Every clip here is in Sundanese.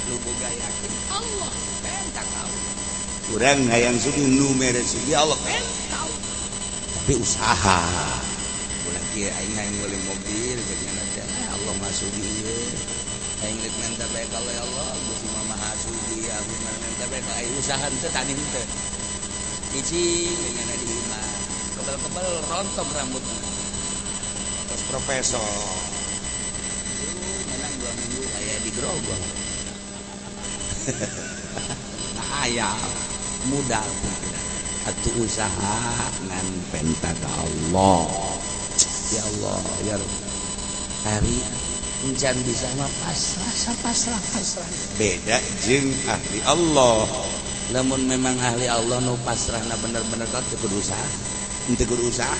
Nu boga yakin Allah penta ka Allah. Urang hayang sugih nu mere sugih Allah penta. Tapi usaha. Ulah kieu aing hayang meuli mobil jeung teh Allah mah sugih ieu. Aing rek menta bae ka Allah ya Allah, Gusti mah maha sugih, abdi mah menta bae ka aing usaha henteu tani henteu. Cicing dengan di imah. Kebel-kebel rontok rambutna. Terus profesor. Menang 2 minggu aya di grogol. Nah aya modal atuh usaha ngan penta ka Allah. Ya Allah ya Rabb. Hari encan bisa mah pasrah sapasrah pasrah. Beda jeung ahli Allah. Lamun memang ahli Allah nu pasrahna bener-bener teu kudu usaha. Henteu kudu usaha.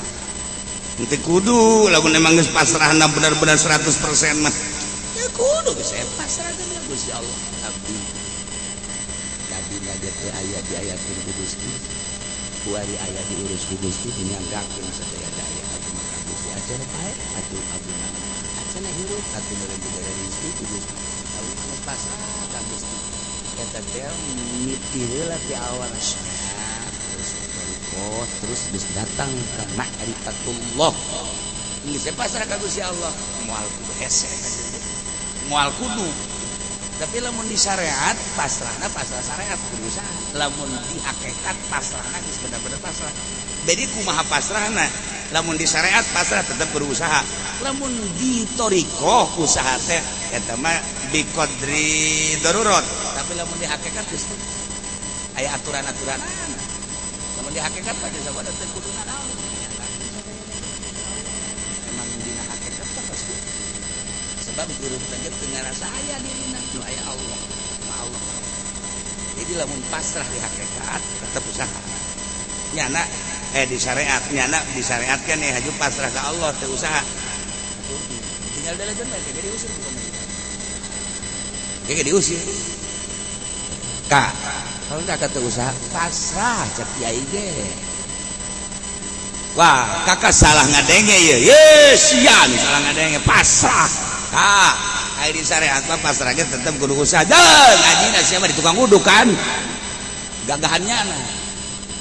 Henteu kudu lamun emang geus pasrahna bener-bener 100% mah. Ya kudu geus pasrah ka Gusti Allah. Abdi tadina ge teu aya diayakeun ku Gusti. Kuari aya diurus ku Gusti dinyanggakeun sadaya daya atuh maka Gusti acan pae atuh abdi mah acan hirup atuh meureun dibere rezeki ku Gusti. Abdi mah pasrah ka Gusti. Eta teh mimiti heula ti awal terus thoriqoh terus geus datang ka ma'rifatullah. Geus pasrah ka Gusti Allah moal kudu hese moal kudu. Tapi lamun di syariat pasrahna pasrah syariat kudu usaha. Lamun di hakikat pasrahna geus bener-bener pasrah. Jadi kumaha pasrahna? Lamun di syariat pasrah tetap berusaha. Lamun di thoriqoh usaha teh eta mah biqadri darurat. Tapi lamun di hakikat geus aya aturan-aturan. Lamun di hakikat mah geus sabodo teu kudu nanaon. Emang dina hakikat mah pasti sebab hirup teh teu ngarasa aya dirina nu aya Allah. Ma Allah. Jadi lamun pasrah di hakikat tetap usaha. Nyana di syariat nyana di syariat kan ya haju pasrah ke Allah teu usaha. Tinggal dalageun bae jadi diusir ku pemerintah. Kayak diusir. Kak, kalau kakak teu usaha pasrah cek kiai ge. Wah, kakak salah ngadenge ye. Ye, sian salah ngadenge pasrah. Kak, ai di syariat mah pasrah ge tetep kudu usaha. Deung, ngajina sia mah di tukang uduk kan. Gagahannya nah.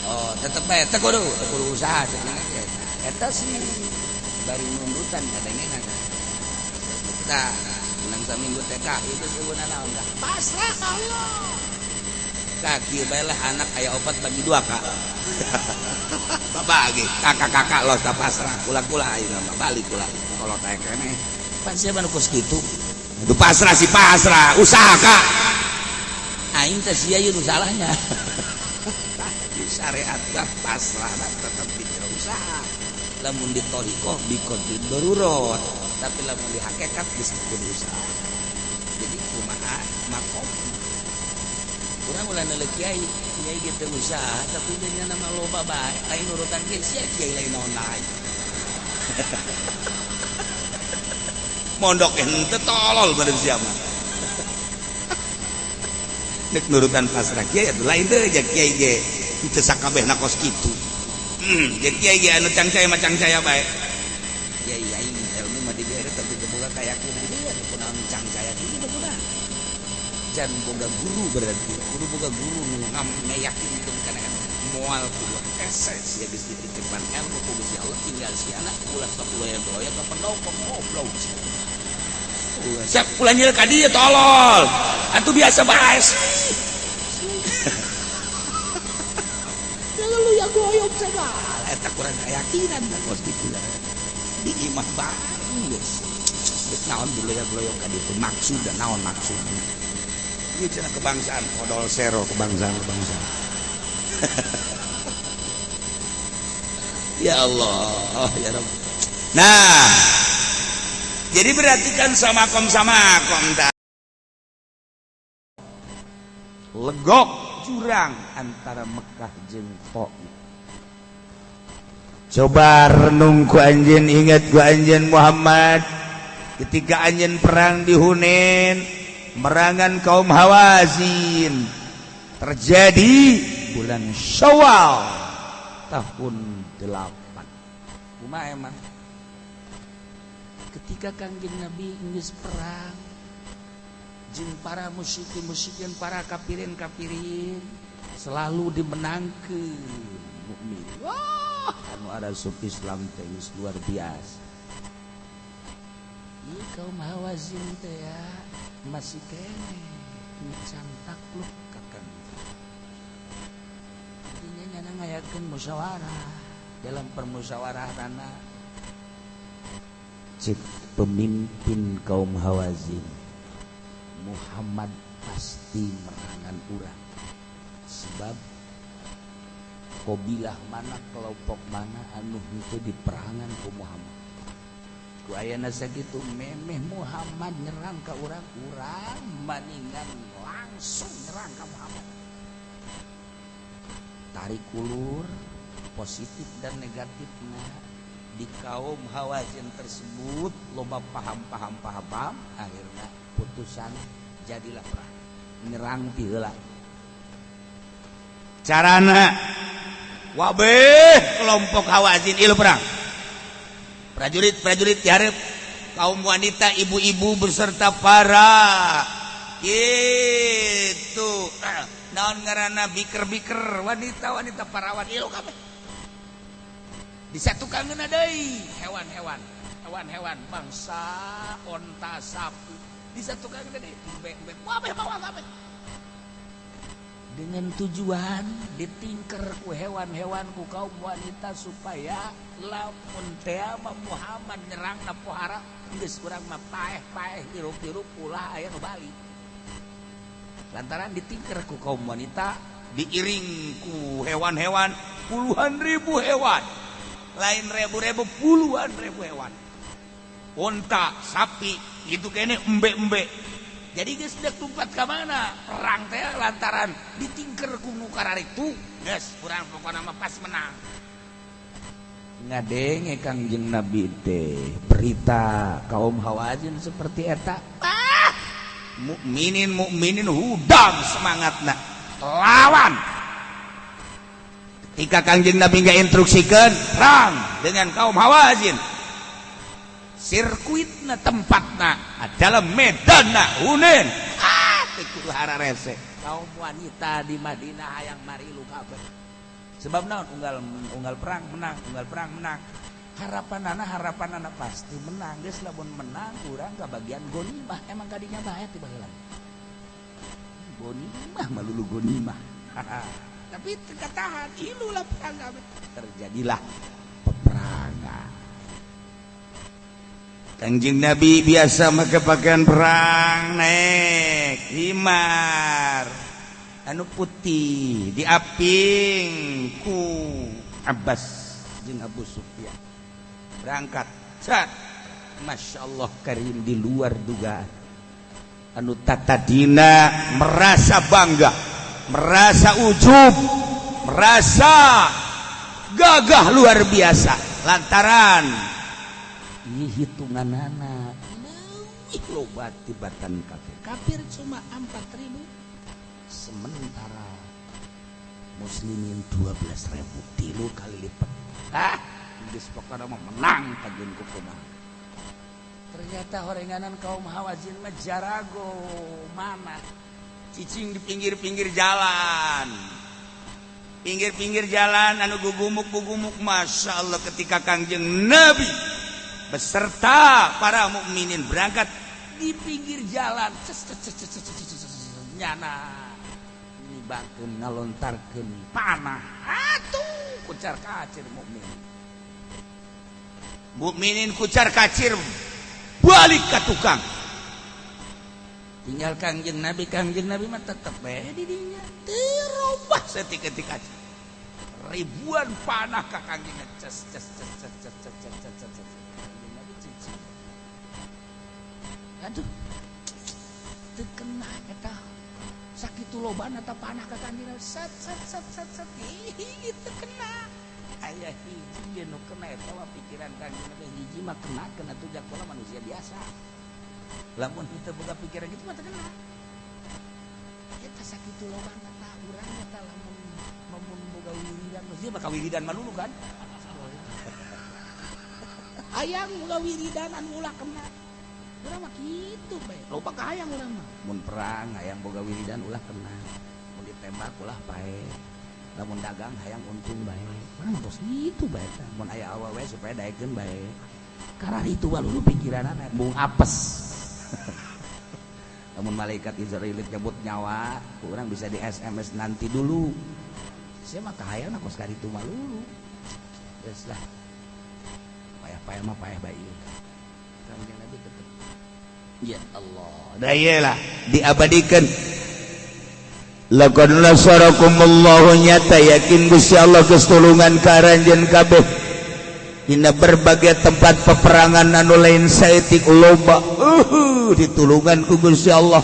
Oh, tetep bae teu kudu, teu kudu usaha cek ge. Eta sih bari nundutan kadangena kan. Tah, menang saminggu TK itu sebenarnya naon dah. Pasrah ka Allah. Kak, kieu bae lah anak aya 4 bagi 2 kak. Babagi kakak-kakak los tak pasrah kula-kula ayeuna mah balik kula. Kolot aya keneh. Pan sia mah nu kos kitu. Itu pasrah si pasrah, usaha kak. Aing teh sia ieu nu salahnya. Di syariat mah pasrah tetep dikira usaha. Lamun di thoriqoh biqadri darurat, tapi lamun di hakikat geus kudu usaha. Jadi kumaha makom. Urang ulah neuleuh kiai, kiai ge teu usaha tapi jadinya nama loba bae, lain nurutan kiai sia kiai lain naon lain. Mondok henteu tolol beureum sia mah. Nek nurutan pasrah kiai atuh lain teu ja kiai ge henteu sakabehna kos kitu. Jeung kiai ge anu cangcaya mah cangcaya bae. Kiai aing ilmu mah dibere tapi teu boga kayakinan ieu kunaon cangcaya kieu teu boga. Jan boga guru berarti kudu boga guru nu ngayakinkeun kana moal kudu hese sia geus dititipan ilmu ku Gusti Allah tinggal siana ulah sok loya-loya ka pendopo goblok. Siap ulah nyieul ka dieu tolol. Atuh biasa bae sih. Lalu ya goyok segala eta kurang keyakinan da kos kitu. Di imah bae geus. Geus naon diloyok-loyok ka ditu maksud dan naon maksudna. Ieu cenah kebangsaan odol sero kebangsaan kebangsaan. Ya Allah ya Rabb. Nah, jadi berarti kan sama kom tak legok jurang antara Mekah jeung Thaif. Coba renung ku anjeun, ingat ku anjeun Muhammad ketika anjeun perang di Hunain merangan kaum Hawazin terjadi bulan Syawal tahun 8. Kumaha emang ketika Kangjeng Nabi geus perang Jeung para musyrikin musyrikin, para kafirin kafirin selalu dimenangkeun mukmin. Wah, anu arasup Islam teh geus luar biasa. Ieu kaum Hawazin teh ya masih keneh can takluk ka Kanjeng. Artinya nyana ngayakeun musyawarah. Dalam permusyawarahana cek pemimpin kaum Hawazin, Muhammad pasti merangan urang, sebab kabilah mana, kelompok mana anu henteu diperangan ku Muhammad. Ku ayana sakitu memeh Muhammad nyerang ka urang, urang maningan langsung nyerang ka Muhammad. Tarik ulur positif dan negatifnya di kaum Hawazin tersebut loba paham paham paham paham. Akhirnya putusan jadilah perang, nyerang ti heula. Carana wabeh kelompok Hawazin ilu perang, prajurit-prajurit diharap, kaum wanita, ibu-ibu beserta para gitu naon ngaranna, biker-biker, wanita-wanita parawan ilu kabeh disatukan deui, hewan-hewan, hewan-hewan bangsa onta, sapi disatukan deui, embe-embe wabeh bawa kabeh dengan tujuan ditingker ku hewan-hewan, ku kaum wanita, supaya lamun teh Muhammad nyerang na pohara geus urang mah paeh-paeh, hirup-hirup, ulah aya nu balik. Lantaran ditingker ku kaum wanita, diiring ku hewan-hewan, puluhan ribu hewan, lain ribu-ribu, puluhan ribu hewan, onta, sapi itu kene, embe-embe. Jadi geus dek tumpat ka mana perang teh lantaran ditingker ku nu kararitu, geus urang pokona mah pas menang. Ngadenge Kangjeng Nabi teh berita kaum Hawazin seperti eta, ah, mukminin mukminin hudang semangatna lawan. Ketika Kangjeng Nabi nggak instruksikan perang dengan kaum Hawazin, sirkuitna, tempatna adalah medan Hunain. Ah, itu hararese kaum wanita di Madinah hayang marilu kabeh. Sebab naon? Unggal unggal perang menang, unggal perang menang, harapan anak, harapan anak pasti menang. Geus lamun menang urang bagian gonimah. Emang kadinya bae ti baheula gonimah, malulu gonimah, tapi teu tahan, ilu lah perang kabeh. Terjadilah peperangan. Kanjeng Nabi biasa make pakaian perang, naik himar anu putih, diaping ku Abbas jeung Abu Sufyan, berangkat. Cat, Masya Allah Karim, di luar dugaan anu tatadina merasa bangga, merasa ujub, merasa gagah luar biasa lantaran ini hitungan anak lebih loba tibatan kafir. Kafir cuma 4000, sementara muslimin 12.000, 3 kali lipat. Ah, geus pokona mah menang kajeun kumaha. Ternyata horenganan kaum Hawazin mah jarago mana cicing di pinggir-pinggir jalan, pinggir-pinggir jalan anu gugumuk-gugumuk. Masya Allah, ketika Kangjeng Nabi beserta para mukminin berangkat, di pinggir jalan ces, ces, ces, ces, ces, ces, ces, ces, nyana nibakeun, ngalontarkeun panah. Atuh kucar kacir mukmin mukminin, kucar kacir balik ke tukang, tinggal Kangjeng Nabi. Kangjeng Nabi mah tetep bae di dinya, teu robah seketika. Ribuan panah ka Kangjeng, ces ces ces ces ces ces ces ces ces ces. Kangjeng Nabi cicing, aduh, teu kena eta. Sakitu lobana eta panah ka Kangjeng Nabi, set set set set set, ih, teu kena. Aya hiji ge nu kena. Eta mah pikiran Kangjeng Nabi, hiji mah kena, kena tuh jakola manusia biasa. Lamun teu boga pikiran gitu mah teu kena. Eta sakitu lobana tah urang eta lamun lamun boga wiridan, mesti bakal wiridan malulu kan. Hayang boga wiridan anu ulah kena. Urang mah kitu bae, loba kahayang urang mah. Mun perang hayang boga wiridan ulah kena, mun ditembak ulah pae, lamun dagang hayang untung bae. Urang mah tos kitu bae tah. Mun aya awewe supaya daekeun bae. Karena itu walulu pikiranana mung apes. Lamun malaikat Izrail nyebut nyawa, urang bisa di SMS nanti dulu. Saya mah kahayang kos karitu mah lulu. Geus lah. Payah-payah mah payah bae ieu. Kanjeng Nabi tetep ya Allah. Da ieu lah diabadikan. Laqad nasarakumullahu, nyata yakin Gusti Allah geus tulungan ka aranjeun kabeh dina berbagai tempat peperangan anu lain saeutik loba, ditulungan ku Gusti Allah.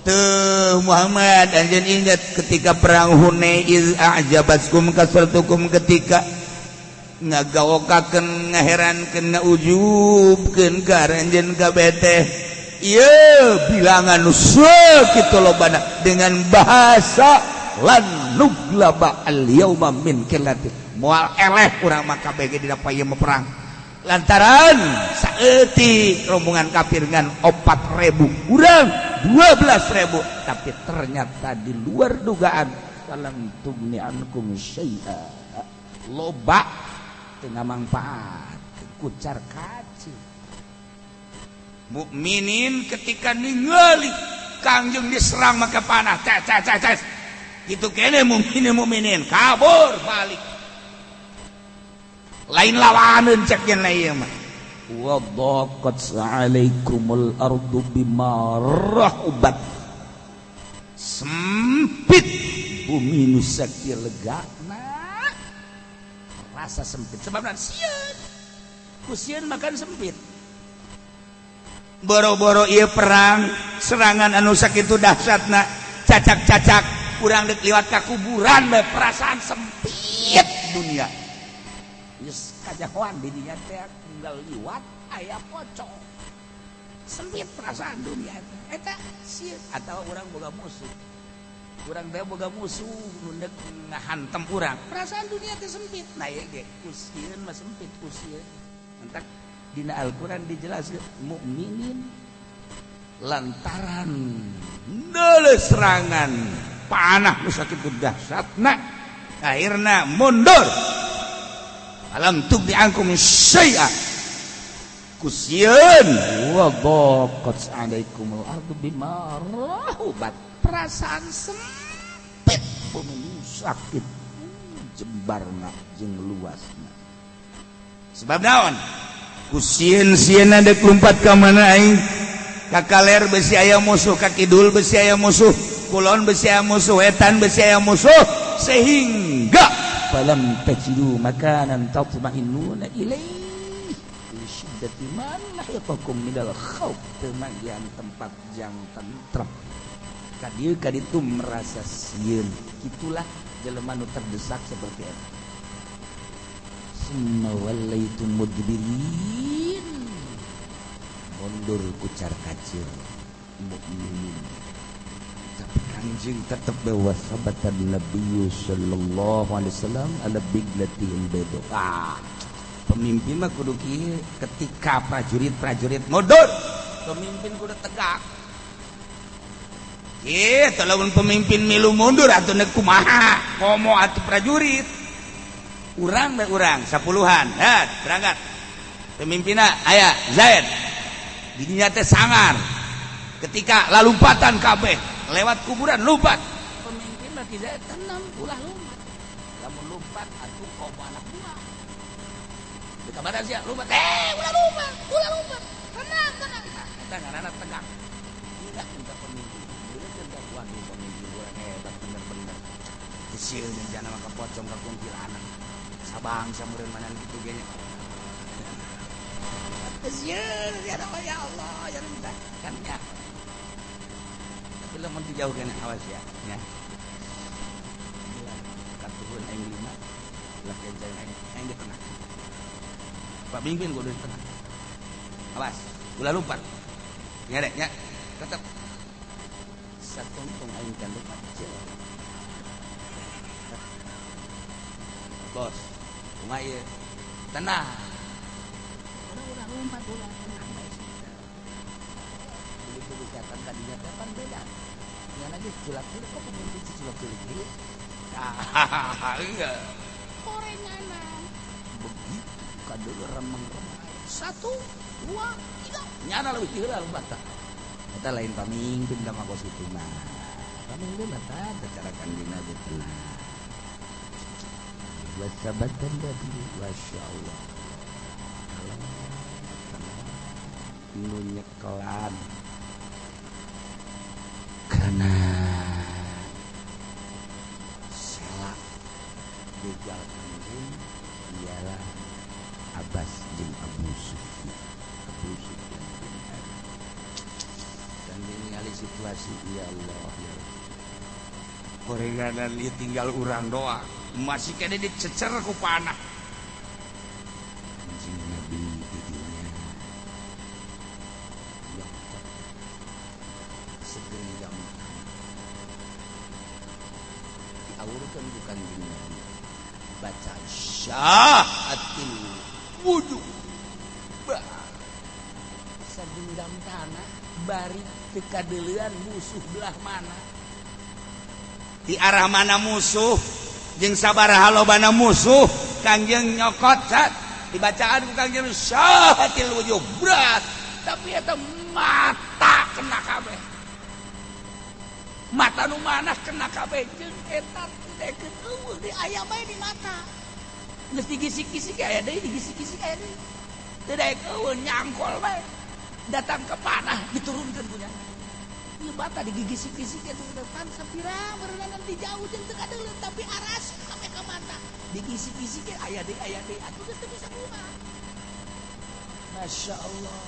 Tuh Muhammad, anjeun ingat ketika perang Hunain, iz a'jabatkum kasratukum, ketika ngagawokakeun, ngaherankeun, ngaujubkeun ka aranjeun kabeh teh ieu bilangan nu sakitu lobana dengan bahasa lan nuglaba al yauma min qillatin, moal eleh urang mah kabeh ge dina paye perang lantaran saeutik rombongan kafir ngan 4.000, urang 12.000, tapi ternyata di luar dugaan, falam tugni ankum syai'a, loba teu mangfaat, kucar kacir. Mukminin ketika ningali Kangjeng diserang maka panah ces ces ces ces gitu kene, mukminin mukminin kabur balik, lain lawaneun cek nya ieu mah. Wa daqat alaikumul ardu bima rahubat, sempit bumi nu sakieu legana, rasa sempit sebabna sieun, ku sieun makan sempit. Boro-boro ieu perang, serangan anu sakitu dahsyatna, cacak-cacak urang dek liwat ka kuburan bae perasaan sempit dunia. Geus kajahoan di dinya teh, tinggal liwat aya pocong, sempit perasaan dunia teh eta sieun. Atau urang boga musuh, urang teh boga musuh nu deuk ngahantem urang, perasaan dunia teh sempit. Nah, ieu ge ku sieun mah sempit ku sieun. Entak dina Al-Qur'an dijelaskeun mukminin lantaran neuleuh serangan panah nu sakitu dahsyatna akhirna mundur, alam tugni ankum syai'a, ku sieun. Wa daqat alaikumul ardu bima rahubat, perasaan sempit bumi nu sakit jembarna jeung luasna. Sebab naon? Ku sieun-sieun dek lumpat ka mana aing, ka kaler besi aya musuh, ka kidul besi aya musuh, kulon besi aya musuh, wetan besi aya musuh, sehingga falam tajidu makanan tatma'innuna ilaihi li syiddati ma lahiqakum minal khauf, teu manggihan tempat jang tentrem, ka dieu ka ditu merasa sieun. Itulah jelema nu terdesak seperti itu. Summa wallaitum mudbirin, mundur kucar kacir mukminin, tapi Kanjeng tetap bahwa sabatan Nabi sallallahu alaihi wasallam ala biglatihim bedo. Ah, pemimpin mah kudu kieu, ketika prajurit-prajurit mundur, pemimpin kudu tegak. Kieu lamun pemimpin milu mundur atuh nek kumaha komo atuh prajurit urang bae, urang sapuluhan hat berangkat, pemimpinna aya Zaid di dinya teh sangar. Ketika lalumpatan kabeh lewat kuburan lompat, pemimpin mah Zaid tenang, ulah lompat, lamun lompat atuh komo anak buah di kabaran sia lompat, eh ulah lompat, ulah lompat, tenang tenang. Nah, eta ngaranna tegak. Enggak minta pemimpin. Waduh, pemimpin urang hebat bener-bener. Sieun jana mah ka pocong, ka kuntilanak, sabangsa meureun manan kitu ge nya. Sieun ya ya Allah ya minta kan ya. Tapi lamun dijauhkeun, awas ya nya. Katuhun aing lima laki aing, aing di tengah, Pak pimpin kudu di tengah, awas ulah lompat nya deh nya, tetep Satungtung aing kan lompat kecil. Bos, kumaha ieu, tenang. Udah udah lompat, ulah, tenang bae. ka dinya teh pan beda. Nya lagi culak-culik kok pemimpin si culak-culik ieu. Enggak. Korenganan. Begitu kadeuleu remeng-remeng. 1, 2, 3. Nyana leuwih ti heula bata. Eta lain pamimpin da mah kos kitu mah. Pamimpin mah tah cara Kanjeng Nabi tenang. Wasabatan Nabi, Masya Allah. Nu nyekelan karena sela begal kanjeng ialah Abbas jeung Abu Sufyan. Abu Sufyan bin Harith. Kanjeng ningali situasi, ya Allah ya Allah. Korenganan ieu tinggal urang doang. Masih kene dicecer ku panah. Kanjeng Nabi didinya nyokot segenggam tanah. Diawurkeun ku Kanjeng Nabi. Baca syahatil wujuh. Bah. Segenggam tanah bari teu kadeuleuan musuh belah mana. Di arah mana musuh jeung sabaraha lobana musuh Kangjeng nyokot cat dibacaan ku Kangjeng syahatil wujuh berat tapi eta mata kena kabeh mata nu manah kena kabeh jeung eta teu eueuh di aya bae di mata geus digisik-gisik aya deui digisik-gisik aya deui teu daek eueuh nyangkol bae datang ke panah diturunkeun ku nya. Ieu bata digigisik-gisik eta depan sapira berenang di jauh jeung teu kadeuleu tapi aras kabeh ka mata digisik-gisik aya deui atuh geus teu bisa kumaha. Masya Allah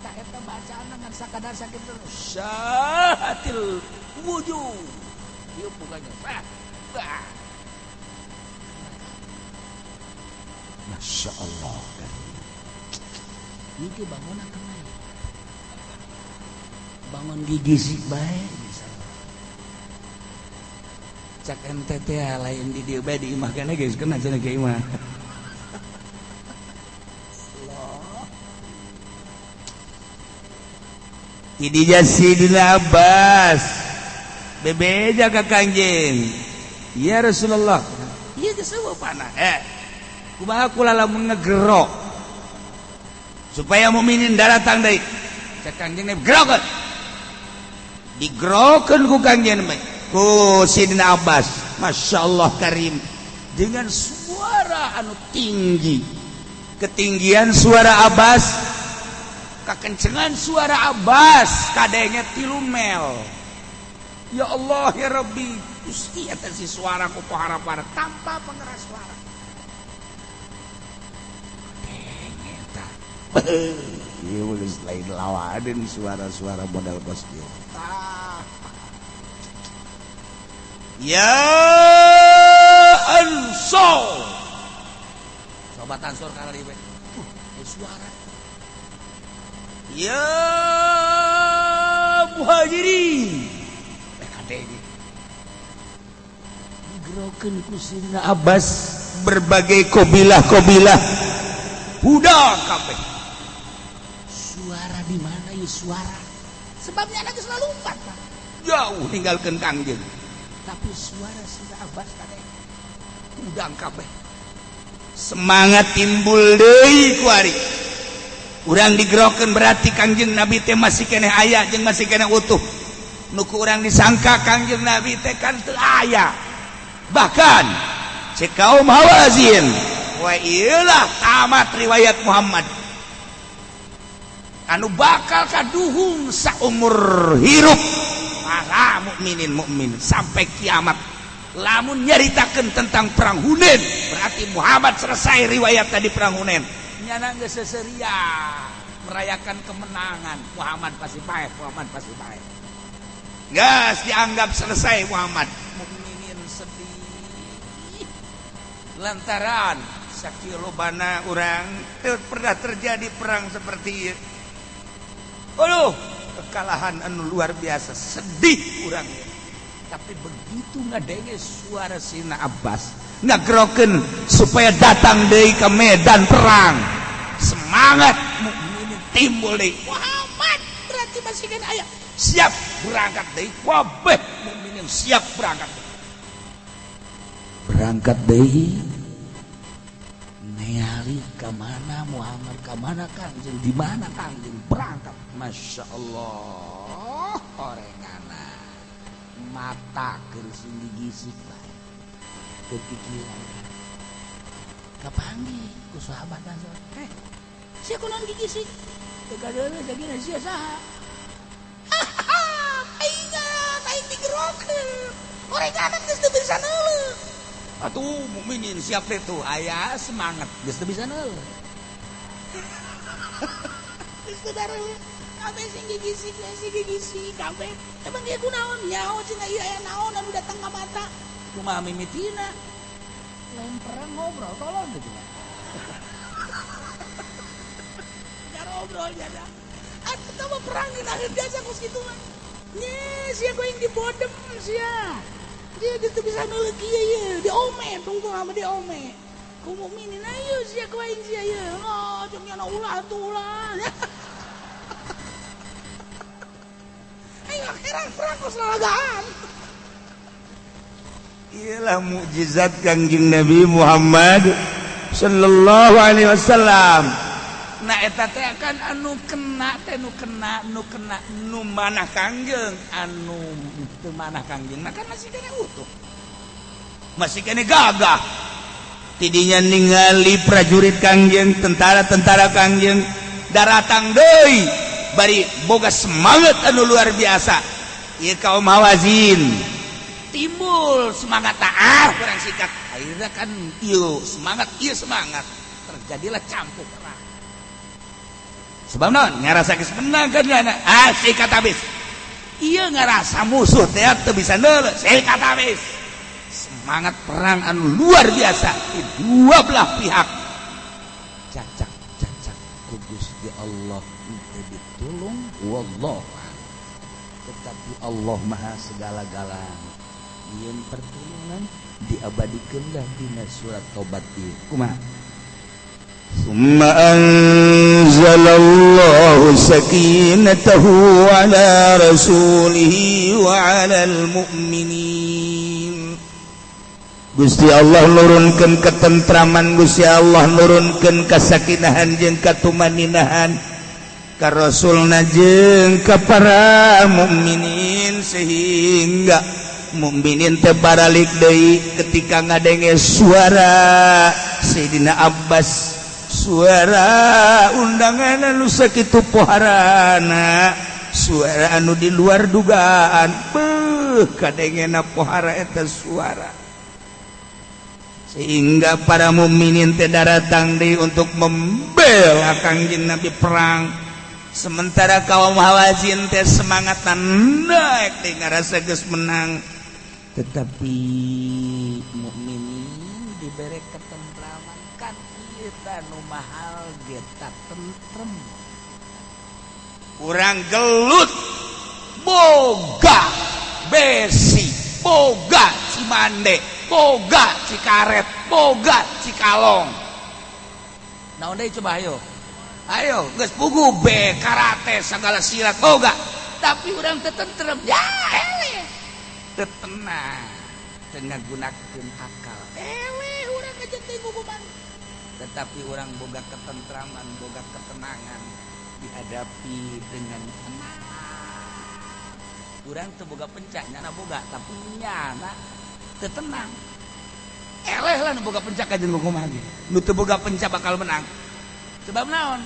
tak eta bacaan ngan sakadar sakitu syahatil wujuh ieu pokoknya bah bah. Masya Allah ieu ge bangun akang bangun gigisik bae bisa. Cak MTT lain di dieu bae di imah kana geus kena cenah ke imah. Allah. Tidinya Sidina Abbas bebeja ka Kangjeng. Ya Rasulullah. Ieu geus eueuh panah. Kumaha kula lamun ngegerok supaya mukminin daratang deui. Cak Kangjeng gerokeun. Digerokeun ku Kangjeng ku Sidina Abbas. Masya Allah karim dengan suara anu tinggi, ketinggian suara Abbas, kakencengan suara Abbas kadenge 3 mel. Ya Allah ya Rabbi, Gusti eta si suara ku pohara-pohara tanpa pengeras suara. Kadenge eta. Ieu geus lain lawadeun suara-suara modal kos kieu. Ya Ansor. Sobat Ansor kana ribe. Suara. Ya Muhajirin. Kadenge. Digerokeun ku Sidina Abbas berbagai kobilah-kobilah hudang kabeh. Suara di mana ya suara? Sebabnya anak geus lalumpat, Pak. Jauh ninggalkeun Kangjeng. Tapi suara Sidina Abbas kadenge hudang kabeh. Semangat timbul deui ku ari. Urang digerokeun berarti Kangjeng Nabi teh masih keneh aya jeung masih keneh utuh. Nu ku urang disangka Kangjeng Nabi teh kan teu aya. Bahkan cek kaum Hawazin, wa ieulah tamat riwayat Muhammad. Anu bakal kaduhung saumur hirup para mukminin mukmin sampai kiamat. Lamun nyaritakeun tentang perang Hunain, berarti Muhammad selesai riwayat tadi perang Hunain. Nyana geus seseuria merayakan kemenangan Muhammad pasti paeh, Muhammad pasti paeh. Geus dianggap selesai Muhammad. Mukminin sedih lantaran sakieu lobana urang teu pernah terjadi perang seperti ieu. Aduh, kekalahan anu luar biasa, sedih urang. Tapi begitu ngadenge suara Sina Abbas ngagerokeun supaya datang deui ke medan perang, semangat mukminin timbul deui. Muhammad berarti masih kan aya. Siap berangkat deui kabeh mukminin siap berangkat. Berangkat deui neali ka mana Muhammad, ka mana Kangjeng, di mana Kangjeng berangkat. Masya Allah, orengana mata keur sing digisik bae keur pikiran kapanggih ku sahabat Ansor. Sia kunaon gigisik? Teu kadeuleu jagina sia saha? Ingat aing digerokeun. Orenganan geus teu bisa neuleuh. Atuh mukminin siap teh tuh aya semangat geus teu bisa neuleuh. Geus teu dareuleuh. Kabeh sing gigisik, sing gigisik kabeh. Emang ieu kunaon? Nyaho cenah ieu aya naon anu datang ka mata. Kumaha mimitina? Lain perang ngobrol tolong gitu. Ngobrol jada. Atuh tah mah perang dinaheun biasa kos kitu mah. Nye, sia going dibodem sia. Dia gitu bisa neuleuh kieu ieu, diome tungtung sama diome. Ku mukminin ayo sia going sia ieu. Oh, jeung nyana ulah atuh ulah. Ayo akhiran perang kos lalagaan. Iyalah mukjizat Kangjeng Nabi Muhammad sallallahu alaihi wasallam. Nah eta teh kan anu kena teh nu kena nu kena nu manah Kangjeng anu teu manah Kangjeng nah kan masih kene utuh. Masih kene gagah. Tidinya ningali prajurit Kangjeng, tentara-tentara Kangjeng daratang deui bari boga semangat anu luar biasa. Ieu kaum Hawazin timbul semangat taat kurang sikat. Akhirnya kan ieu semangat terjadilah campur perang. Sebab naon ngarasa geus menang kan nyana ah sikat habis. Ieu ngarasa musuh teh teu bisa neuleuh sikat habis. Semangat perang anu luar biasa di dua belah pihak. Cacak-cacak ku Gusti Allah teu ditulung wallahu a'lam. Tetapi Allah Maha segala-galana. Yen pertulungan diabadikeun lah dina surat Tobat ieu. Kumaha? Summa anzalallahu sakinatahu ala rasulihi wa alal mu'minin. Gusti Allah nurunkeun ketentraman, Gusti Allah nurunkeun kasakinahan jeung katumaninahan ka rasulna jeung ka para mukminin sehingga mukminin teh baralik deui ketika ngadenge suara Sayyidina Abbas, suara undangan anu sakitu poharana, suara anu di luar dugaan. Beuh kadengena pohara eta suara sehingga para mukminin teh daratang deui untuk membela Kangjeng Nabi perang. Sementara kaum Hawazin teh semangatna naik teh ngarasa geus menang, tetapi mukminin diberi ketentraman kan kita nu mahal geta tentrem. Urang gelut boga besi, boga Cimande, boga Cikaret, boga Cikalong. Naon deui coba ayo. Ayo geus pugu be karate segala silat boga. Tapi urang teu tentrem. Ya eleh. Teu tenang. Teu ngagunakeun akal. Eleh urang aja teh guguman. Tetapi orang boga ketentraman, boga ketenangan dihadapi dengan tenang. Urang teu boga pencak, nyana boga, tapi nyana teu tenang. Eleh lah nu boga pencak aja nu kumaha ge. Nu teu boga pencak bakal menang. Sebab naon?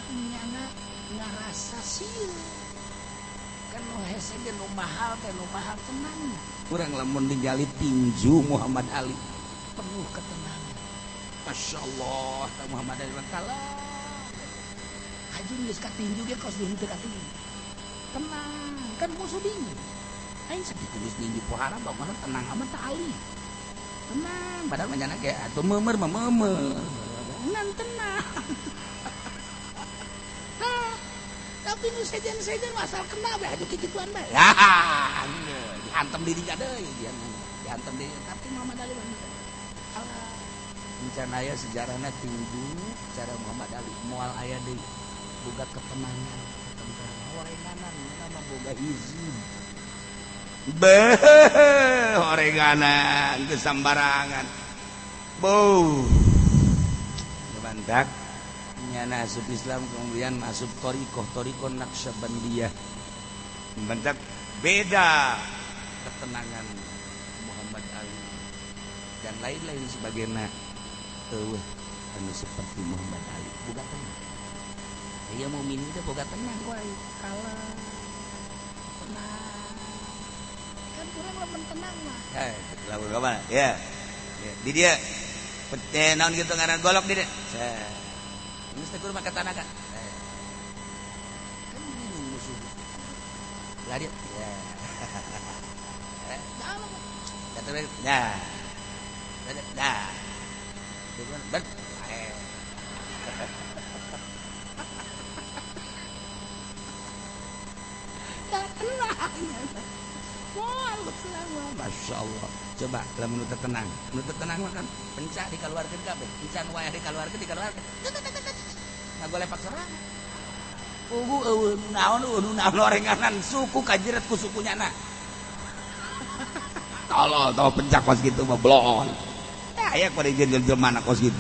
Nyana ngarasa sieun. Kan nu hese ge nu mahal teh nu mahal tenang. Urang lamun ningali tinju Muhammad Ali penuh ketenangan. Masya Allah, ta Muhammad Ali kalah. Haji geus katinju ge kos henteu katinju. Tenang, kan musuh dingin. Aing sakitu geus ninju pohara bangunna tenang amat ta Ali. Tenang, padahal mah nyana ge atuh meumeur mah meumeur. Ngan tenang. Nah, tapi nu sejen-sejen asal kena bae atuh kikituan bae. Ya, dihantam dirinya deui, dihantam diri. Tapi Muhammad Ali mah alah. Encan aya sejarahna tinju cara Muhammad Ali moal aya deui boga ketenangan, ketentraman. Horenganan nama boga izin. Beuh, horenganan teu sambarangan. Beuh. Mantak nyana asup Islam kemudian masuk thoriqoh, thoriqoh Naqsyabandiyah. Mantak beda ketenangan Muhammad Ali dan lain-lain sebagainya. Eueuh anu seperti Muhammad Ali boga tenang. Aya mukmin teh boga tenang wae, kalem. Tenang. Kan kurang lamun tenang mah. Eh, lamun mana? Ya. Ya, di dia pete naon gitu ngaran golok di dia. Geus teh kudu make tanaga. Kan bingung musuh. Lah dia. Ya. Dah. Dah. Ber. Tenang. Masya Allah. Coba lamun teu tenang. Nu teu tenang mah kan pencak dikaluarkeun kabeh. Encan wae dikaluarkeun. Ngagolepak sorangan. Ugu eueuh naon eueuh naon orenganan suku kajiret ku suku nyana. Tolol tau pencak kos gitu mah blon. Aya pada jelema mana kos gitu.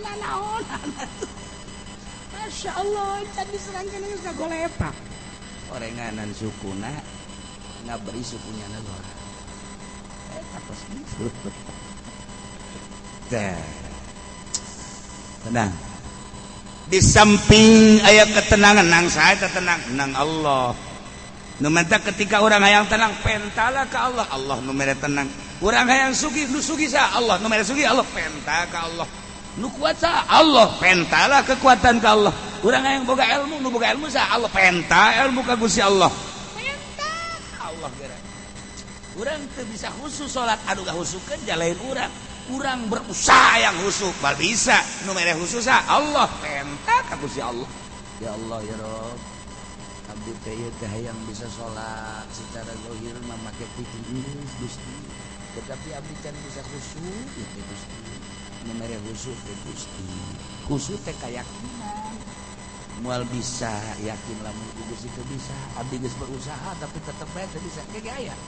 Naon. Masya Allah, can diserangkeun geus ngagolepak. Orenganan sukuna ngaberi sukunya na luar. Kos gitu. Tenang. Di samping aya ketenangan nang saya tenang nang Allah. Nu menta ketika orang hayang tenang pentala ka Allah, Allah nu mere tenang. Urang hayang sugih nu sugih sa Allah, nu mere sugih Allah penta ka Allah. Nu kuat sa Allah pentala kekuatan ka Allah. Urang hayang boga ilmu nu boga ilmu sa Allah penta ilmu ka Gusti Allah. Penta ka Allah geura. Urang teu bisa khusus salat anu gahusukeun jalain urang. Urang berusaha yang khusyuk bal bisa nu mere khusus sa Allah penta ka Gusti Allah. Ya Allah ya Rob, abdi teh ieu teh hayang bisa salat secara zahir mah make fikih Gusti, tetapi abdi can bisa khusyuk ieu teh Gusti. Nu mere khusyuk teh Gusti, khusyuk teh kayakinan. Moal bisa yakin lamun ku Gusti teu bisa, abdi geus berusaha tapi tetep bae teu bisa. Ge aya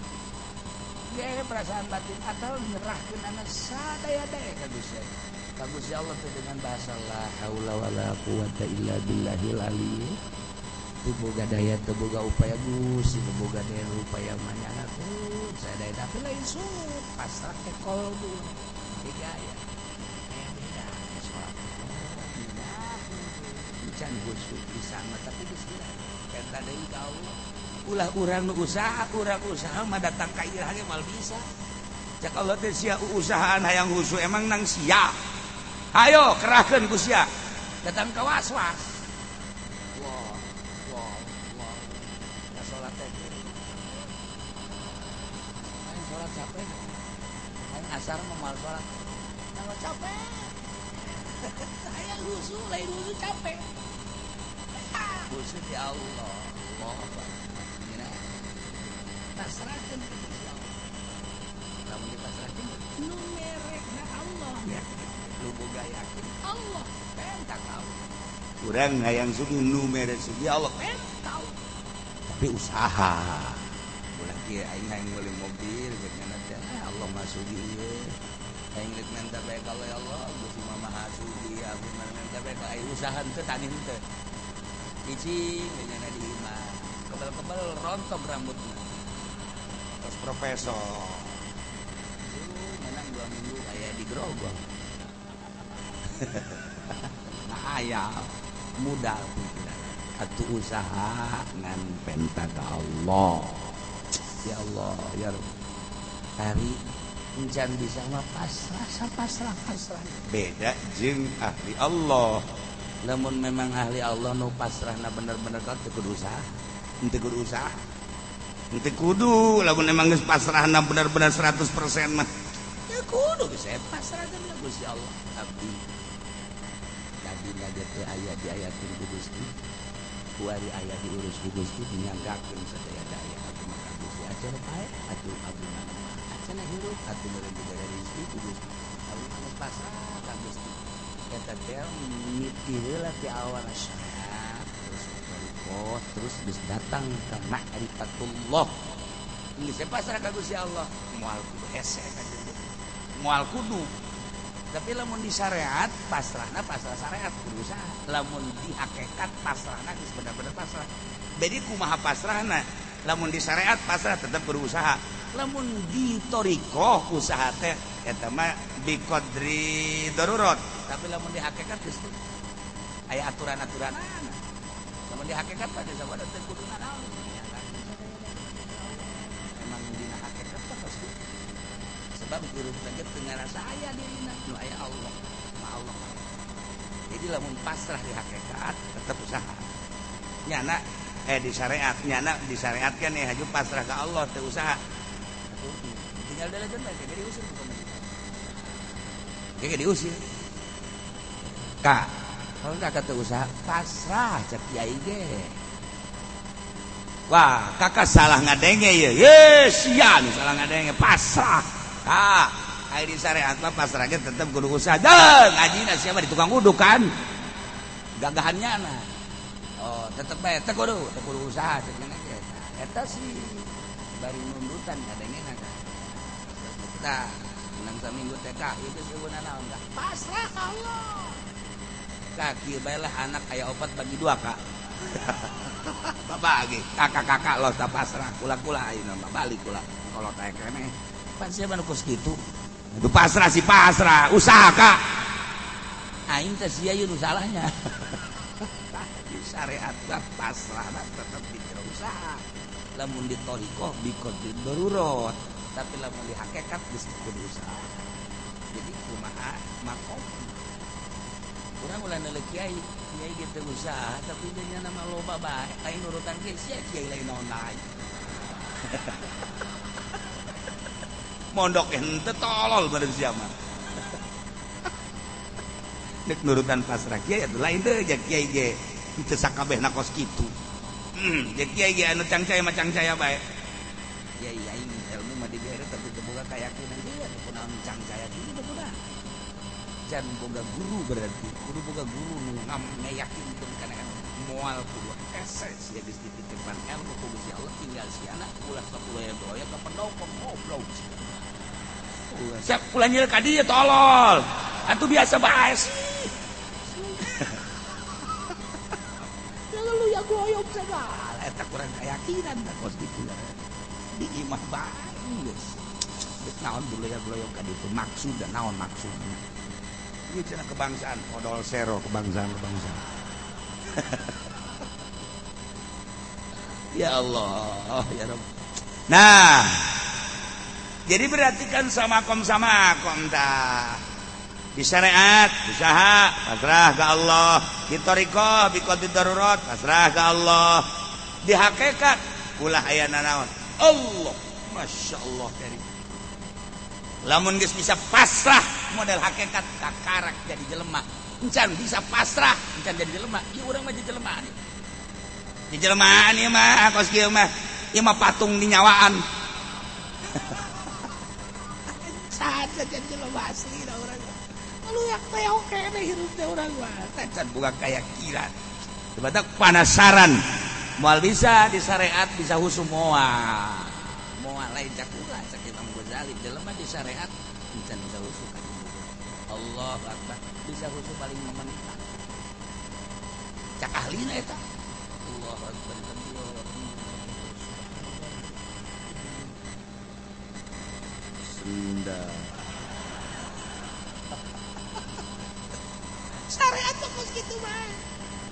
gaya perasaan batin atau nyerahkeun anak sadaya-daya ka Gusti. Ka Gusti Allah teh dengan bahasa la haula wala quwata illa billahil ali. Teu boga daya, teu boga upaya Gusti, teu boga daya upaya manyana tuh sadaya tapi lain suut pasrah ke kolbu. Ge gaya. Beda salat. Encan khusyuk bisa mah tapi geus hilang. Eta deui ka Allah. Ulah urang nu usaha, urang usaha mah datang ka ieu ge moal bisa. Cak Allah teh sia usahaan hayang khusyuk emang nang sia. Ayo kerahkeun ku sia. Datang ka was-was. Wah, wah, wah. Ka salat teh. Aing salat capek. Aing asar mah moal salat. Kalau capek. Hayang khusyuk, lain khusyuk capek. Khusyuk ya Allah. Allah. Pasrahkeun ka Gusti Allah. Lamun dipasrahkeun nu merekna Allah yakin, nu boga yakin Allah penta ka Allah. Urang hayang sugih nu mere sugih Allah penta Allah. Tapi usaha. Ulah kieu aing hayang meuli mobil jeung teh Allah mah sugih ieu. Aing rek menta bae ka Allah ya Allah, Gusti mah maha sugih, abdi mah menta bae ka aing usaha henteu tani henteu. Cicing nya di imah. Kebel-kebel rontok rambutna. Terus profesor menang 2 minggu aya di grogol. Nah aya modal pikiran atuh usaha ngan penta ka Allah. Ya Allah ya Rabb, hari encan bisa mah pasrah pasrah pasrah. Beda jeung ahli Allah. Lamun memang ahli Allah nu pasrahna bener-bener ka teu kudu usaha, teu kudu usaha. Henteu kudu lamun emang geus pasrahna bener-bener 100% mah. Teu kudu geus pasrahkeun ka Gusti Allah. Abdi tadi ge teu aya diayakeun ku Gusti. Kuari aya diurus ku Gusti dinyanggakeun sadaya daya abdi mah ka Gusti acan pae atuh abdi mah acan hirup atuh meureun dibere rezeki ku Gusti. Abdi mah geus pasrah ka Gusti. Eta teh mimiti heula ti awal syariat terus thoriqoh terus geus datang ka ma'rifatullah. Geus pasrah ka Gusti Allah, moal kudu hese ka moal kudu. Tapi lamun di syariat pasrahna pasrah syariat kudu usaha. Lamun di hakikat pasrahna geus bener-bener pasrah. Jadi kumaha pasrahna? Lamun di syariat pasrah tetap berusaha. Lamun di thoriqoh usaha teh eta mah biqadri darurat. Tapi lamun di hakikat geus aya aturan-aturan. Lamun di hakikat mah geus sabodo teu kudu nanaon. Emang dina hakikat mah pasti sebab hirup teh teu ngarasa aya dirina nu aya Allah, ma Allah. Jadi lamun pasrah di hakikat tetap usaha. Nyana di syariat, nyana di syariat kan ya haju pasrah ke Allah teu usaha. Tinggal dalajeun bae kayak diusir bukan masjid. Kayak diusir. Kak, kalau kakak teu usaha pasrah cek kiai ge. Wah, kakak salah ngadenge ye. Ye, sia nu salah ngadenge pasrah. Kak, ai di syariat mah pasrah ge tetep kudu usaha. Deung, ngajina sia mah di tukang uduk kan. Gagahannya nah. Oh, tetep bae teu kudu usaha cek ge. Eta sih bari nundutan ngadengena ka. Tah, menang saminggu teh ka ieu geus eueun naon ka. Pasrah ka Allah. Kak, kieu bae lah anak aya opat bagi dua kak. Babagi kakak-kakak lo tak pasrah kula-kula ayeuna mah balik kula. Kalau teh keneh pan sia mah nu kos kitu. Itu pasrah si pasrah, usaha kak. Aing teh sia ieu nu salahnya. Di syariat mah pasrah tetep dikira usaha. Lamun di thoriqoh biqadri darurat, tapi lamun di hakikat geus kudu usaha. Jadi kumaha makom. Urang ulah neuleuh kiai, kiai ge teu usaha tapi nya nama loba bae, lain nurutan ge sia kiai lain naon lain. Mondok henteu tolol beureum sia mah. Nek nurutan pasrah kiai atuh lain deui ja kiai ge teu sakabehna kos kitu. Ja kiai ge anu cangcaya mah cangcaya bae. Kiai aing ilmu mah dibere tapi teu boga kayakinan ieu atuh kunaon cangcaya kieu teu boga. Can boga guru berarti kudu boga guru nu ngayakinkeun kana moal kudu hese sia geus dititipan ilmu ku Gusti Allah tinggal siana ulah sakuloya-loya ka pendopo goblok. Siap ulah nyieul ka dieu tolol. Atuh biasa bae sih. Lu ya goyong segala eta kurang keyakinan tah kos kitu. Di imah bae geus. Geus naon buloya-buloyong ka ditu maksud dan naon maksudna. Ieu cenah kebangsaan odol sero kebangsaan. Ya Allah, ya Rabb. Nah, jadi berarti kan sama kom tah. Di syariat usaha pasrah ke Allah, di thoriqoh biqadri darurat pasrah ke Allah, di hakikat ulah aya nanaon. Allah, Masya Allah karim. Lamun geus bisa pasrah model hakikat kakarak jadi jelema. Encan bisa pasrah, encan jadi jelema. Ieu urang mah jelema ieu. Di jelema ieu mah kos kieu mah. Ieu mah patung di nyawaan. Encan jadi jelema asli da urang. Lu yak teh oke deh hirup teh urang mah. Encan boga kayakinan. Tiba-tiba panasaran. Moal bisa di syariat bisa husum moal. Moal lain cak ulah cak Imam Ghazali jelema di syariat encan bisa husum. Allah Akbar bisa husum paling memenang. Cak ahlina eta. Allahu Akbar. Sunda. Syariat mah kos kitu bae.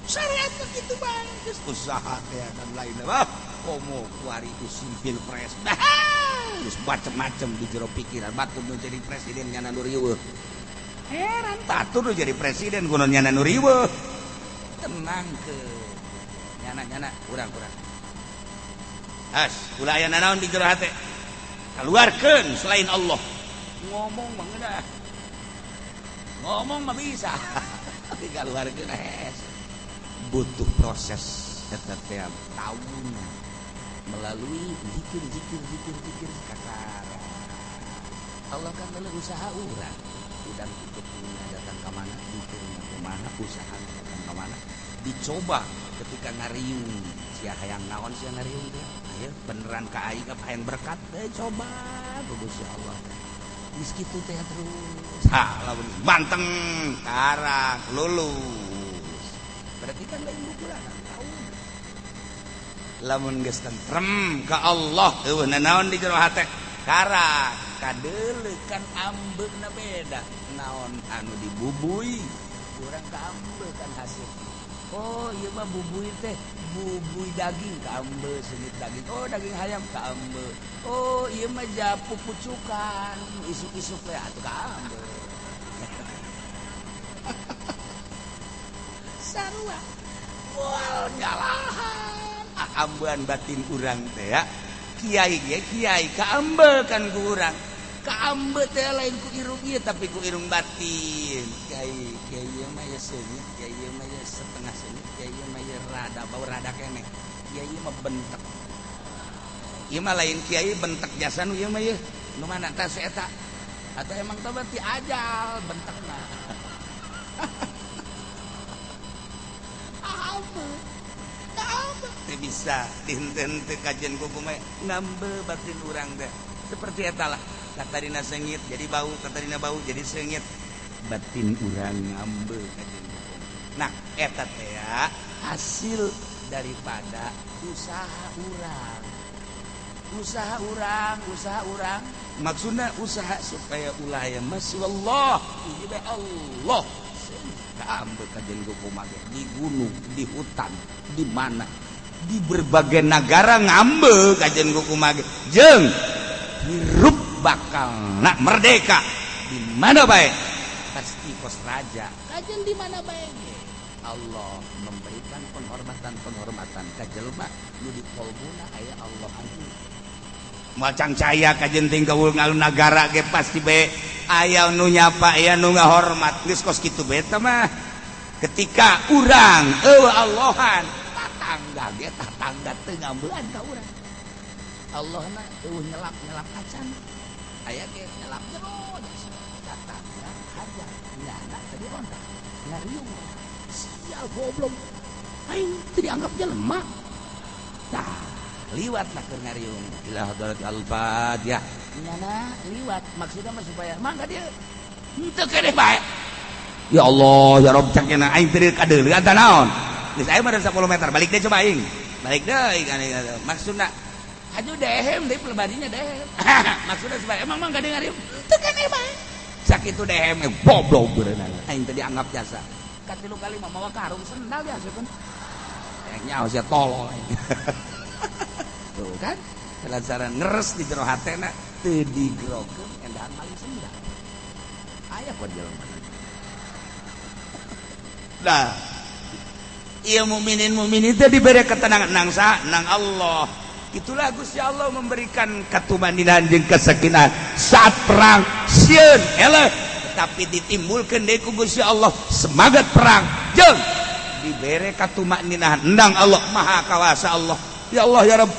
Syariat mah kitu bae. Geus usaha teh dan lain mah. Komo kuari usim pilpres. Geus macem-macem di jero pikiran batur nu jadi presiden nyana nu riweuh. Heran batur nu jadi presiden kuno nyana nu riweuh. Tenang ke nyana-nyana urang-urang. As, ulah aya nanaon di jero hate. Keluarkeun selain Allah. Ngomong mah ngeunah. Ngomong mah bisa. Tapi keluarkeun hese. Butuh proses eta teh tahunan melalui zikir zikir zikir zikir kakara. Allah kan leuleuh usaha urang. Udang tutupna datang ka mana, zikirna kumaha, usaha datang ka mana. Dicoba Ketika ngariung sia hayang naon sia ngariung teh? Ayo beneran ka aing apa hayang berkat teh coba Gusti Allah. Geus kitu teh terus. Ha lamun banteng karak lulus. Berarti kan lain bukulan tahu. Lamun geus tentrem ka Allah eueuh nanaon di jero hate karak kadeuleukan ambeuna beda naon anu dibubui urang kaambe kan hasil. Oh ieu mah bubui teh bubui daging kaambe seungit daging. Oh daging hayam kaambe. Oh ieu mah japu pucukan isuk-isuk teh atuh kaambe. Sarua moal nyalahan ambean batin urang teh ya. Kiai ge kiai kaambe kan ku urang. Kaambe teh lain ku irung ieu tapi ku irung batin. Kiai kiai ieu mah ya seungit, kiai ieu mah ya setengah seungit, kiai ieu mah ya rada bau rada keneh. Kiai ieu mah bentek. Ieu mah lain kiai bentek jasa nu ieu mah ieu. Nu mana tah si eta? Atau emang teh berarti ajal bentekna. Ambe. Ambe teu bisa dinten teu kajen ku kumaha ngambe batin urang teh. Seperti eta lah. Katarina sengit jadi bau, katarina bau jadi sengit. Batin urang ngambe kajen ku. Nah, eta teh hasil daripada usaha urang. Usaha urang, usaha urang. Maksudna usaha supaya ulah aya masyaallah, hiji bae Allah. Kaambe kajen ku kumaha di gunung, di hutan, di mana, di berbagai negara ngambe kajen ku kumaha jeung hirup bakal nak merdeka di mana bae pasti kos raja kajen di mana bae Allah memberikan penghormatan-penghormatan ka jelema nu di kolbuna aya Allah anjing moal cangcaya kajen tinggal ngalun nagara ge pasti bae aya nu nyapa aya nu ngahormat geus kos kitu bae teh mah ketika urang eueuh Allahan tatangga ge tatangga teu ngambean ka urang Allahna eueuh nyelap-nyelap acan aya ge nyelap jero tatangga haja nyana tadi ontak ngariung sial goblok aing teu dianggap jelema tah liwat lah keur ngariung ila hadrat al-fatihah nyana liwat maksudna mah supaya mangga dia henteu keneh bae ya Allah ya Rob cak nya aing teu kadeuleuan tah naon geus aing mah 10 meter balik deui coba aing balik deui maksudna aju dehem deui pelebadinya dehem maksudna supaya emang mangga dia ngariung henteu keneh bae sakitu dehem goblok beureunan aing teu dianggap jasa katilu kali mah mawa karung sendal ya asupkeun nyaho sia tolol tuh kan lantaran ngeres di jero hatena teu digrokeun endahan maling sendal aya kok jelema nah ieu mukminin mukminin teh diberi ketenangan nang saha nang Allah. Itulah Gusti Allah memberikan katumaninan jeung kesakinan saat perang sieun eleh tapi ditimbulkeun deui ku Gusti Allah semangat perang jeung dibere katumaninahan endang Allah Maha Kawasa Allah. Ya Allah ya Rabb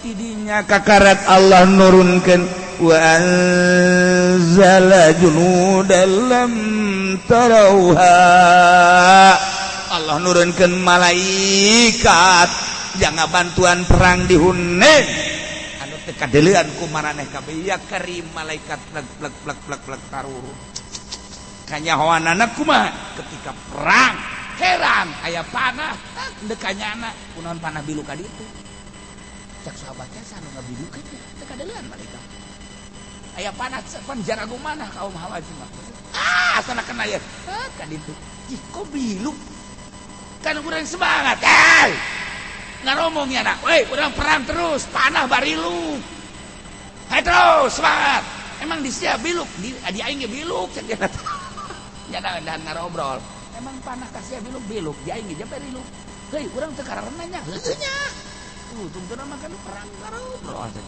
tidinya kakarat Allah nurunkeun wa anzala junudan lam tarauha. Allah nurunkeun malaikat jangan bantuan perang di Hunain anu teu kadeuleuan ku maraneh kabeh ya karim malaikat plek plek plek plek plek tarurun kanyahoanana kumaha ketika perang heran aya panah deuk kanyana kunaon panah bilu ka ditu cak sahabatnya sanu ngabilukeun teu kadeuleun malaikat aya panah pan jarago manah kaum Hawazin mah ah sana kena ya ka ditu ih kok bilu kan urang semangat eh ngaromong ya nak woi urang perang terus panah barilu hai terus semangat emang di sia biluk di aing ge biluk cek dia nya dan ngarobrol emang panah ka sia biluk biluk di aing ge barilu heuy urang teu karena nya heueuh nya tungtuna mah kan perang ngarobrol cek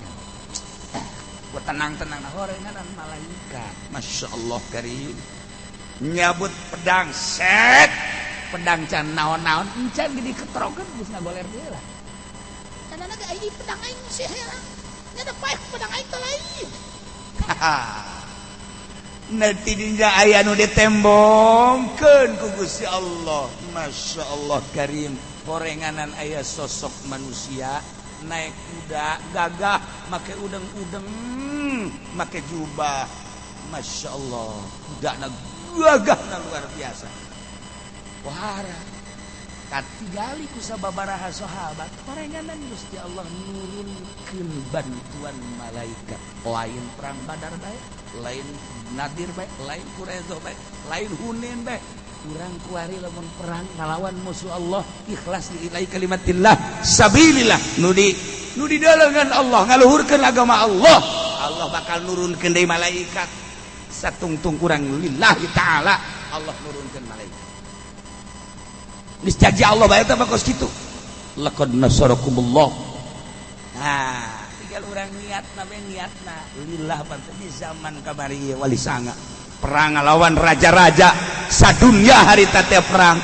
gua tenang-tenang nah horengan malaikat Masya Allah karim nyabut pedang set pedang can naon-naon encan gede ketrokeun geus ngagoler deui lah Tanana ge aing pedang aing sih heran nya da paeh pedang aing teh lain. Nanti dinya aya nu ditembongkeun ku Gusti Allah. Masya Allah karim. Horenganan aya sosok manusia naik kuda gagah make udeng-udeng make jubah. Masya Allah, kudana gagahna luar biasa. Wahara katingali ku sababaraha sahabat horenganan Gusti Allah nurunkeun bantuan malaikat. Lain perang Badar bae, lain Nadir bae, lain Quraidah bae, lain Hunain bae. Urang kuari lamun perang ngalawan musuh Allah ikhlas lillahi kalimatillah sabilillah nu di dalangan Allah ngaluhurkeun agama Allah. Allah bakal nurunkeun deui malaikat satungtung kurang lillahi ta'ala. Allah nurunkeun malaikat. Geus janji Allah bae teh kos kitu. Laqad nasarakumullah. Nah, tinggal urang niatna bae, niatna lillah pantes. Di zaman kamari wali sanga perang lawan raja-raja sadunya harita teh, perang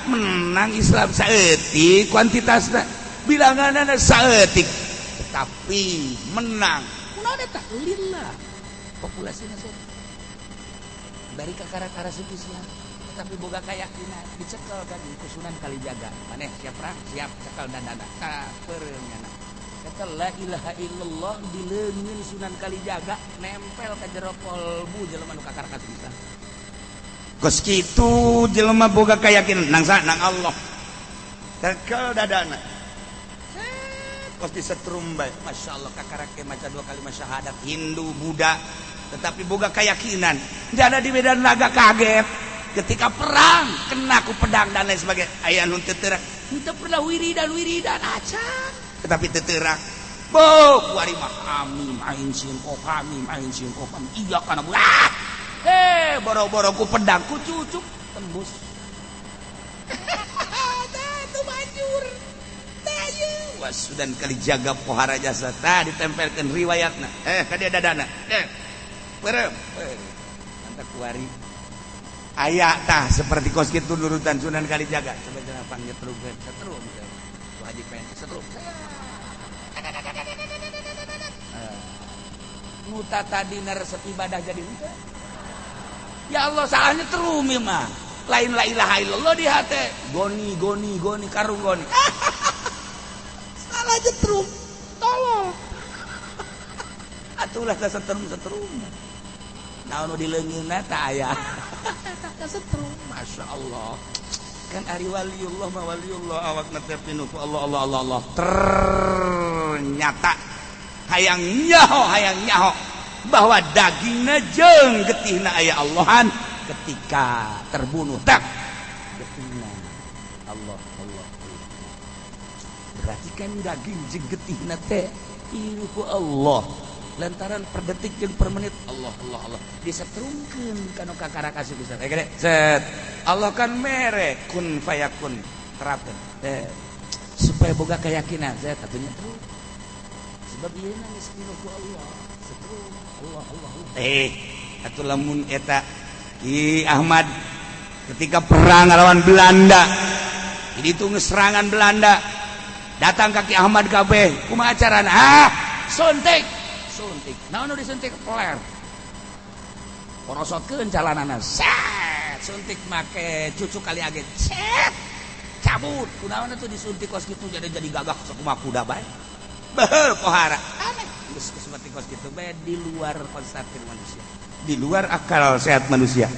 menang Islam saeutik kuantitasna, bilanganna saeutik, tetapi menang. Kunaon eta? Lillah. Populasina saeutik bari kakara-kara Islam, tetapi boga keyakinan. Dicekel kan ku Sunan Kalijaga, "Maneh siap perang?" "Siap." Cekel dandana ka peureungna kata la ilaha illallah di leungeun Sunan Kalijaga, nempel ka jero kolbu jelema nu kakara Islam. Kos kitu jelema boga keyakinan nang sa nang Allah. Tekel dadana. Kos disetrum bae. Masya Allah, kakara ke maca dua kalimat syahadat. Hindu, Buddha, tetapi boga keyakinan. Jada di medan laga kaget ketika perang kena ku pedang dan lain sebagainya. Aya nu teu teurak. Teu pernah wiridan wiridan acan. Tetapi teu teurak. Bo, kuari mah hamim ain sin qof hamim ain sin qof iya kana ah. Eh, boro-boro ku pedang, ku cucuk tembus. Tah manjur. Wah, Sunan Kalijaga pohara jasa tah ditempelkeun riwayatna. Eh, ka dia dadana. Eh. Peureum. Mantap kuari. Aya tah seperti kos kitu nurutan Sunan Kalijaga. Coba jangan panggil terus setrum. Ku haji pengen setrum. Nu tadi resep ibadah jadi henteu. Ya Allah, salahnya trum mah. Lain la ilaha illallah di hati. Goni goni goni karung goni. Salah nyetrum. Tolol. Atulah setrum setrum. Naon nu dileungeunna tah aya. Tah setrum. Masya Allah. Kan ari waliullah mah waliullah awakna teh pinuh ku Allah Allah Allah Allah. Ternyata hayang nyaho bahwa dagingna jeung getihna aya Allahan ketika terbunuh tak getihna Allah Allah Allah. Berarti kan daging jeung getihna teh pinuh ku Allah. Lantaran per detik jeung per menit Allah Allah Allah disetrumkeun kana kakara kasih bisa. Eh gede set. Allah kan mere kun fayakun terapkeun. Eh, supaya boga keyakinan saya atunya terus. Sebab ieu geus pinuh ku Allah. Setrum Allah Allah Allah. Eh, atuh lamun eta Ki Ahmad ketika perang lawan Belanda. Jadi itu serangan Belanda. Datang ka Ki Ahmad kabeh, kumaha carana? Ah, suntik. Suntik. Naon nu disuntik? Peler. Porosotkeun calanana. Set, suntik make cucuk kali age. Set. Cabut. Kunaon atuh disuntik kos kitu jadi gagah sakumaha kuda bae. Beuh, pohara. Aneh. Geus seperti kos kitu bae di luar konsepir manusia. Di luar akal sehat manusia.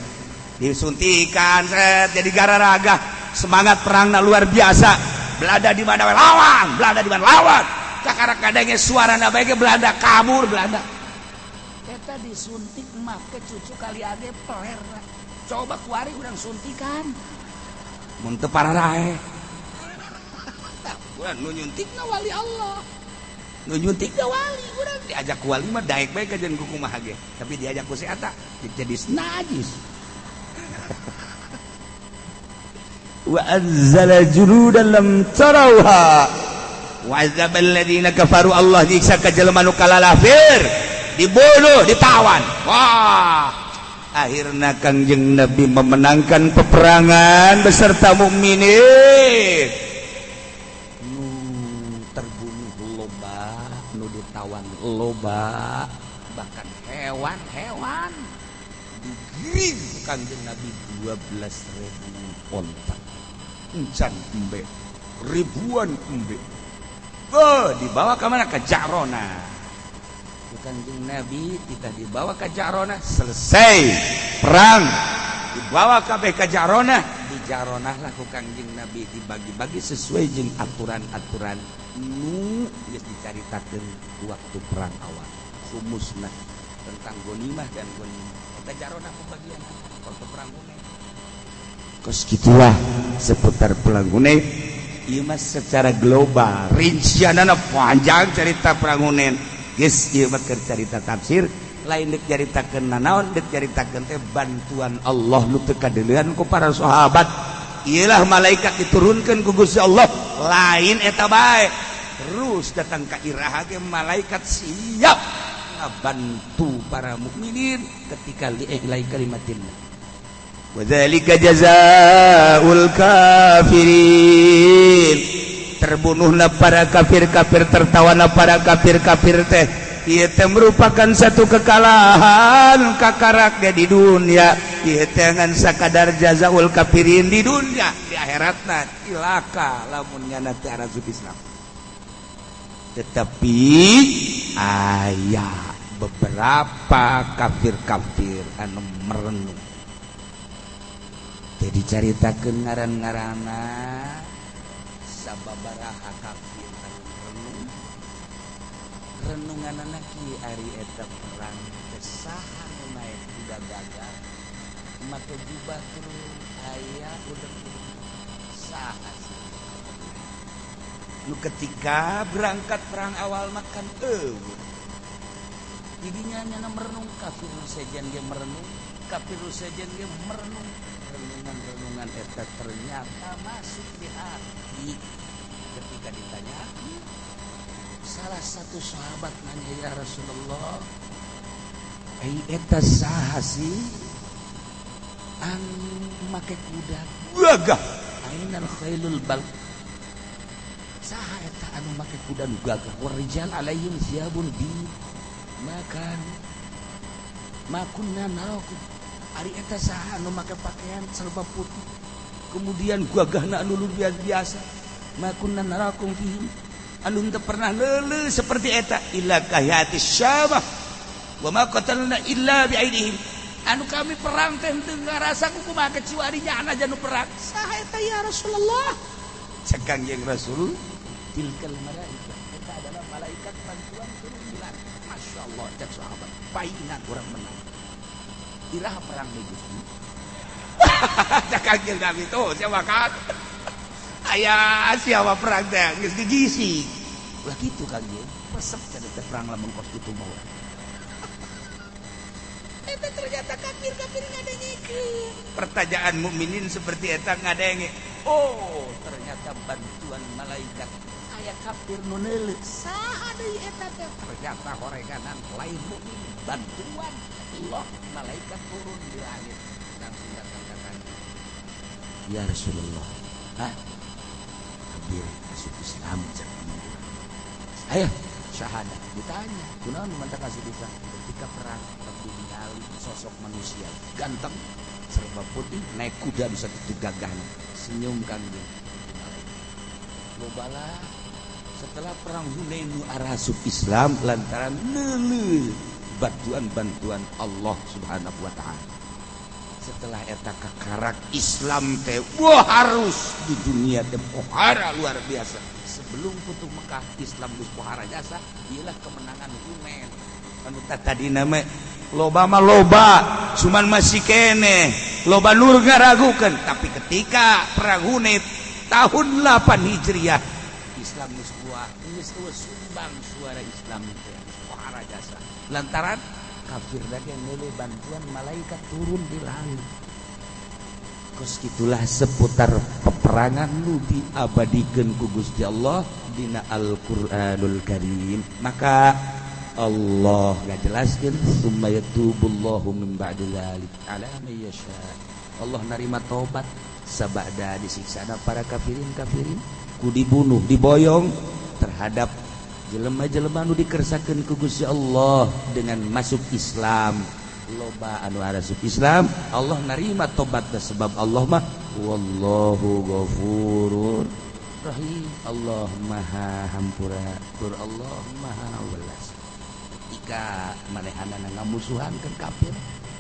Disuntikan set jadi gararaga. Semangat perangna luar biasa. Belanda di mana lawan, Belanda di mana lawan. Kakara kadangnya suara na bae Belanda kabur Belanda. Eta disuntik make cucu kali age peler. Coba kuari urang suntikan. Mun teu pararae. Urang nu nyuntikna wali Allah. Nu nyuntikna wali urang diajak ku wali mah daek bae kajian ku kumaha ge. Tapi diajak ku si eta jadi najis. Wa anzala juludan lam tarawha. Wa azabal ladzina kafaru, Allah nyiksa ka jelema nu kalalafir, dibunuh, ditawan. Wah, akhirna Kangjeng Nabi memenangkan peperangan beserta mukminin. Nu terbunuh loba, nu ditawan loba, bahkan hewan-hewan digiring Kangjeng Nabi 12.000 onta. Encan embe. Ribuan embe. Oh, dibawa ke mana? Ke Jarona. Ku Kanjeng Nabi kita dibawa ke Jarona, selesai perang. Dibawa kabeh ke Jarona, di Jaronah lah ku Kanjeng Nabi dibagi-bagi sesuai jeung aturan-aturan nu geus dicaritakeun waktu perang awal. Humusna tentang gonimah dan gonimah. Eta Jaronah pembagian waktu perang Hunain. Kos gitulah seputar perang Hunain. Ieu mah secara global, rincianana panjang cerita perang Hunain. Geus ieu mah keur carita tafsir, lain deuk caritakeun nanaon, deuk caritakeun teh bantuan Allah nu teu kadeulean ku para sahabat. Ieulah malaikat diturunkeun ku Gusti Allah, lain eta bae. Terus datang ka iraha ge malaikat siap ngabantu para mukminin ketika li'i'lai kalimatillah. Wadzalika jazaa'ul kafirin. Terbunuhna para kafir-kafir, tertawana para kafir-kafir teh ieu teh merupakan satu kekalahan kakaraknya di dunia. Ieu teh ngan sakadar jazaul kafirin di dunia, di akhiratna cilaka lamun nyana teh arasup Islam. Tetapi aya beberapa kafir-kafir anu merenung. Jadi caritakeun ngaran-ngaranna sababaraha kafir anu merenung. Renunganana kieu, ari eta perang teh saha nu naek kuda gagah make jubah turun aya udah saha sih nu ketika berangkat perang awal makan eueuh. Jadinya nyana merenung, kafir nu sejen ge merenung, kafir nu sejen ge merenung. Renungan-renungan eta ternyata masuk di hati. Ketika ditanya, salah satu sahabat nanya, "Ya Rasulullah, ai eta saha sih anu make kuda gagah? Ainal khailul bal, saha eta anu make kuda nu gagah? Warijal alaihim siabun bi makan ma kunna narakum. Ari eta saha anu make pakaian serba putih, kemudian gagahna anu luar biasa? Ma kunna narakum fihim, anu teu pernah leuleuh seperti eta, illa kahayati syabah wa ma qatalna illa biaidihim. Anu kami perang teh teu ngarasa ku kumaha kecuali nyana aja nu perang. Saha eta, ya Rasulullah?" Cek Kangjeng Rasul, "Tilkal malaika, eta adalah malaikat bantuan turun di langit." Masya Allah, cek sahabat, paingan urang menang. Iraha perang deui, Gusti? Cek Kangjeng Nabi, tuh siapa kan aya siapa perang teh geus digisik ulah kitu. Kangjeng resep cenah teh perang lamun kos kitu mah. Eta ternyata kafir-kafir ngadengikeun pertanyaan mukminin seperti eta, ngadenge, oh ternyata bantuan malaikat. Aya kafir nu neuleuh, saha deui eta teh? Ternyata horeganan lain mukmin, bantuan Allah, malaikat turun di langit, langsung datang ke Kanjeng, "Ya Rasulullah, hah, abdi asup Islam," cek. Ayo syahadat. Ditanya, "Kunaon mantak asup Islam?" "Ketika perang abdi ningali sosok manusia ganteng serba putih naik kuda bisa gitu gagahnya." Senyum Kangjeng. Lobalah setelah perang Hunain nu arasup Islam lantaran neuleuh bantuan-bantuan Allah Subhanahu wa taala. Setelah eta kakarak Islam teh wah harus di dunia teh pohara luar biasa. Sebelum Futuh Mekah Islam geus pohara jasa. Ialah kemenangan Hunain anu tadi nama loba mah loba, cuman masih kene loba nur ngaragukan. Tapi ketika perang Hunain tahun 8 Hijriah, Islam geus buah geus sumbang suara Islam teh pohara jasa lantaran kafir lagi yang nilai bantuan malaikat turun di langit. Kos itulah seputar peperangan nu diabadikan ku Gusti Allah dina Al-Qur'anul Karim. Maka Allah ngajelaskeun, "Summa yatubullahu min ba'di dzalik ala man yasha." Allah narima tobat sabada disiksa para kafirin kafirin ku dibunuh, diboyong, terhadap jelema-jelema nu dikersakeun ku Gusti Allah dengan masuk Islam. Loba anu arasup Islam, Allah narima tobat sebab Allah mah wallahu ghafurur. Rahim, Allah Maha hampura tur Allah Maha welas. Ketika manehanana ngamusuhan ke kafir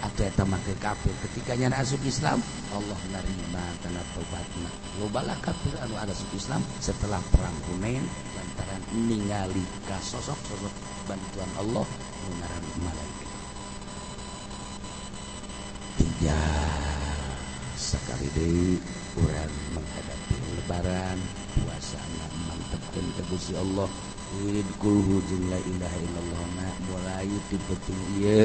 atau eta make kafir, ketika nyana asup Islam Allah narima kana tobatna. Lobalah kafir anu asup Islam setelah perang Hunain lantaran ningali ka sosok-sosok bantuan Allah nu ngaran malaikat. Tiga sekali deui urang menghadapi lebaran puasa mantepkeun ka Gusti Allah, wirid kulhu jeung la ilaha illallah na mulai ti peuting ieu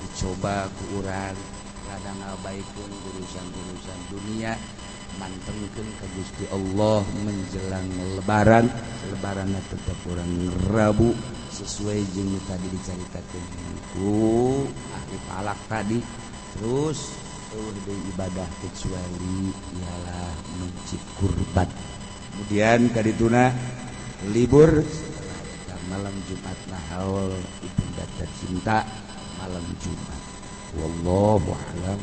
dicoba ku urang rada ngabaikeun urusan-urusan dunia, mantengkeun ka Gusti Allah menjelang lebaran. Lebaranna tetep urang Rabu sesuai jeung nu tadi dicaritakeun ku ahli falak tadi. Terus eueuh deui ibadah kecuali ialah masjid kurban. Kemudian kadituna libur setelah eta malam Jumat na haul ibunda tercinta malam Jumat. Wallahu a'lam.